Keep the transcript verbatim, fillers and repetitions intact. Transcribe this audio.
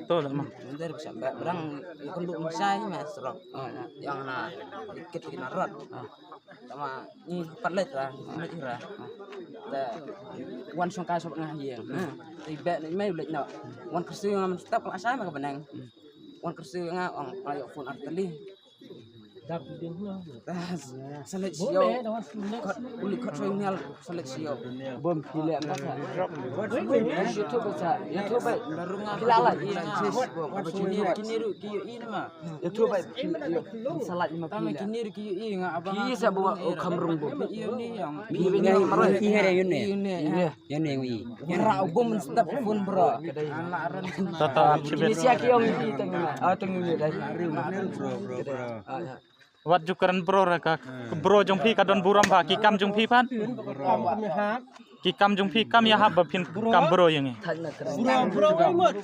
To la ma. Nda ba sha ba brang ïa ka luh ma shai ma srok. Ïa nga na kit kit na rot. Tama ngi pat leit ra, leit ra. Te wan shong kai shong nga ha ïing. Te i Beh na i mei u leit noh. Wan kyrsiew nga mynstep ka la shai ma ka bneng. Wan kyrsiew nga ong ka la ïoh phone ar tylli. Sa leit sha ïew. Kot u leit kot sha ïew, sa leit sha ïew. Bom phi leh ka sa. Ïa thu ba sa, ïa thu ba. Nda rung nga. Phi la la ïa nga. Kine kine ruh ki ïohi nama. Ïa thu ba phi la ïa. Sa la ïa ma phi la. Kine ruh ki ïohi nga abang. Phi sa ba u kham rung bom. Ïohi ni yang. Phi ba ni maroi. Ïohi ni. Ïohi ni. Ïa ne ngi. Ra u bom step phone bro. Tata am chibet. Ni sia ki ong ni teng na. Ah teng ni dai. Wat ju kren bro ra ka bro jong phi ka don burom ba ki kam jong phi pat. Ki kam jong phi kam ïa hap ba phin kam bro ïa ngi. Bro bro ngi mut.